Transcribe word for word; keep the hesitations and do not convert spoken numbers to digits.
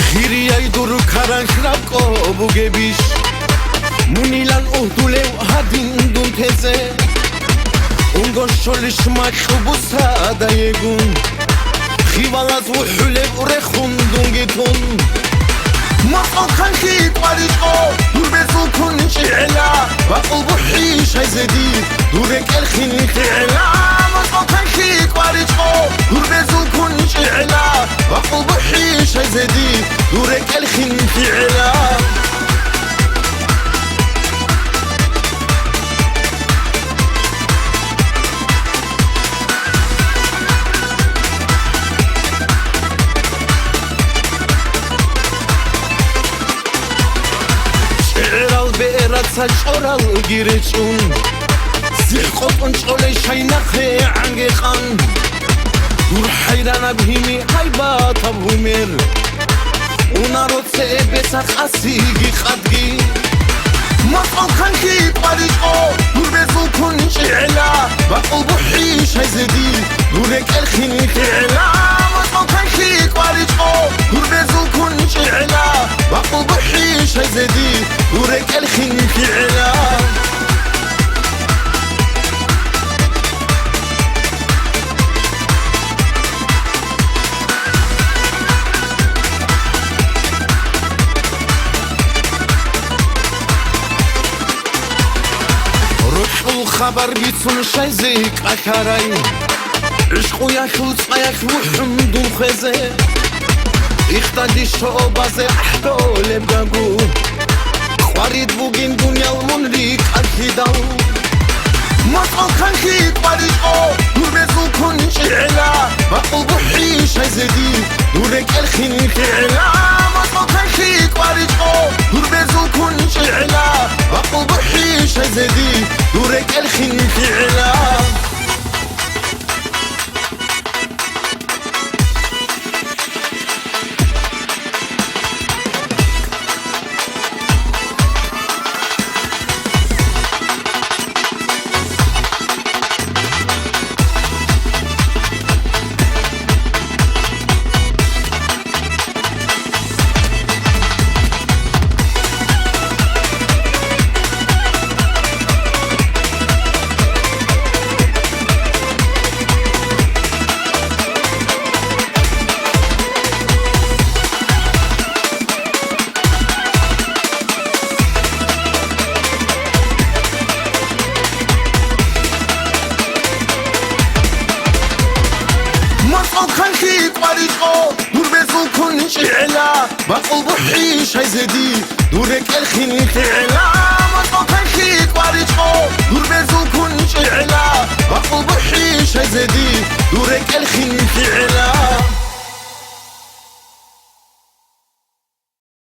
Хирияй дур каранлъ ракӀо бугебищ? Мунилан угьдулев гьадин дун тезе? Унго щолищ макьу бусадаегун? Хивалаз вухӀулеб рехун дунги тун. МацӀал хъанлъи кӀваричӀо, дур безул кун чӀегӀела, бакъул бухӀи шайзеди, дур рекӀел хин лъегӀела. МацӀал хъанлъи кӀваричӀо, дур безул кун чӀегӀела, бакъул бухӀи шайзеди, дур рекӀел хин лъегӀела. ЧӀегӀерал бегӀераца чӀоралги речӀун, сихӀ къотӀун чӀолей шайнахъе гӀанги къан. Дур хӀайранаб гьими гьайбатаб гьумер, унаро цебеса къасиги къадги. МацӀал хъанлъи кӀваричӀо, дур безул кун чӀегӀела, бакъул бухӀи шайзеди, дур рекӀел хин лъегӀела. МацӀал хъанлъи кӀваричӀо, дур безул кун чӀегӀела, бакъул бухӀи шайзеди, дур рекӀел хин лъегӀела. РухӀул хабар бицун шайзе кӀалъарай, гӀишкъуялъул цӀаялъ вухӀун дун хвезе. Ихтади щобазе гӀахӀдолеб гагу, къварид бугин дуниял мун рикӀкӀалъидал. МацӀал хъанлъи кӀваричӀо, дур безул кун чӀегӀела, бакъул бухӀи шайзеди, дур рекӀел хин лъегӀела. МацӀал хъанлъи кӀваричӀо, дур безул кун чӀегӀела, бакъул бухӀи шайзеди, дур рекӀел хин лъегӀела. МацӀал хъанлъи кӀваричӀо, дур безул кун чӀегӀела, бакъул бухӀи шайзеди, дур рекӀел хин лъегӀела. МацӀал хъанлъи